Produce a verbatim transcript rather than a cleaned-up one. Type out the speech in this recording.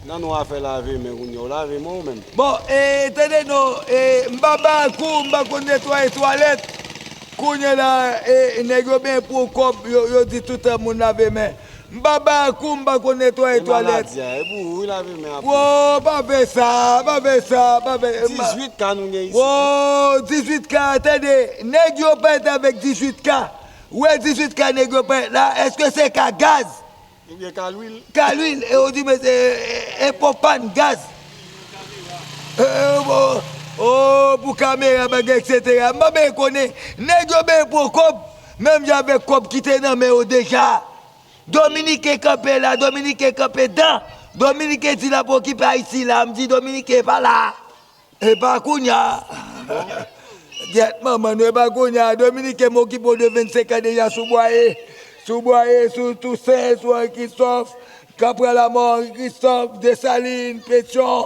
Nan nou afè lave men kounye a, ou lave men ou menm. Bon, e, tande non, e, m pa ba kou, m pa konn netwaye twalèt. Kounye la, e, nèg yo ben pran kòb, yo, yo di tout moun lave men. M pa ba kou, m pa konn netwaye twalèt. Maladi a, e pou ou lave men apre. Wo, pa fè sa, pa fè sa, pa fè. Dizuit ka nou gen isi. Wo, dizuit ka, tande, nèg yo parèt avèk dizuit ka. Ou wè dizuit ka nèg yo parèt la, èske se ka gaz? Oubyen ka lwil. Ka lwil, e ou di men se e, e, pòpann gaz. E, e, o, o, pou kamera, bagay, etsetera. M pa ben konnen, nèg yo ben pran kòb, menm jan avèk kòb ki te nan men yo deja. Dominiken kanpe la, Dominiken kanpe dan. Dominiken di l ap okipe Ayiti la, m di Dominiken pa la. E pa kounye a. Gyèt manman nou, e pa kounye a. Dominiken m okipe w de vennsenk an deja sou Bwaye. Sou Bwaye, sou Tousen, sou Henri Christophe, Kapral Amò, Henri Christophe, Desalin, Petyon,